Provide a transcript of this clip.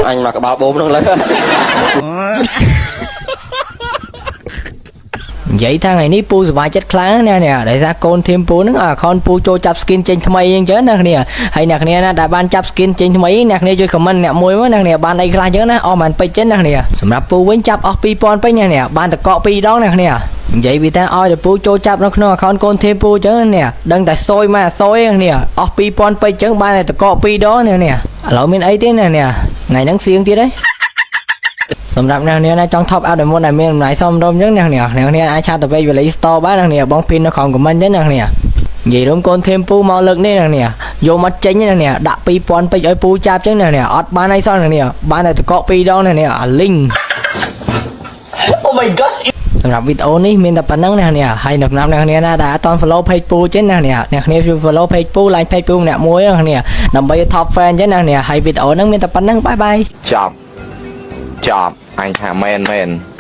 អញមកក្បាលបូមនោះលើ និយាយថាថ្ងៃនេះពូសប្បាយចិត្តខ្លាំងណាស់នេះដោយសារកូន team ពូហ្នឹងឲ្យ account ពូចូលចាប់ skin ចេញថ្មីអញ្ចឹងណាគ្នាហើយអ្នកគ្នាណាដែលបានចាប់ skin ចេញថ្មីអ្នកគ្នាជួយ comment អ្នកមួយមកអ្នកគ្នាបានអីខ្លះអញ្ចឹងណាអស់មិនពេជ្រចឹងណាគ្នាសម្រាប់ពូវិញចាប់អស់2000ពេជ្រណាគ្នាបានតកក2ដងណាគ្នានិយាយពីថាឲ្យតែពូចូលចាប់នៅក្នុង account កូន team ពូអញ្ចឹងនេះដឹងតែសយមកសយគ្នាអស់2000ពេជ្រអញ្ចឹងបានតែតកក2ដងណាគ្នាឥឡូវមានអីទេណានេះថ្ងៃហ្នឹងសៀងទៀតហី សម្រាប់អ្នកនាងណាចង់ top up ដែលមុនដែលមានតម្លៃសមរម្យអញ្ចឹងអ្នកនាងអ្នកនាងអាច chat ទៅ page Valley Store បានអ្នកនាងបង pin នៅក្រោម comment អញ្ចឹងអ្នកនាងនិយាយរួមកូន team ពូមកលើកនេះអ្នកនាងយកមកចេញអ្នកនាងដាក់2000ពេជ្រឲ្យពូចាប់អញ្ចឹងអ្នកនាងអត់បានអីសោះអ្នកនាងបានតែតកក2ដងអ្នកនាងអាលីង Oh my God. សម្រាប់វីដេអូនេះមានតែប៉ុណ្្នឹងអ្នកនាងហើយនៅសម្រាប់អ្នកនាងណាដែលអត់ទាន់ follow page ពូទេអ្នកនាងអ្នកនាងជួយ follow page ពូ like page ពូម្នាក់មួយអ្នកនាងដើម្បី top fan អញ្ចឹងអ្នកនាងហើយវីដេអូហ្នឹងមានតែប៉ុណ្្នឹង bye bye. ចប់ចប់អញថាមែនមែន។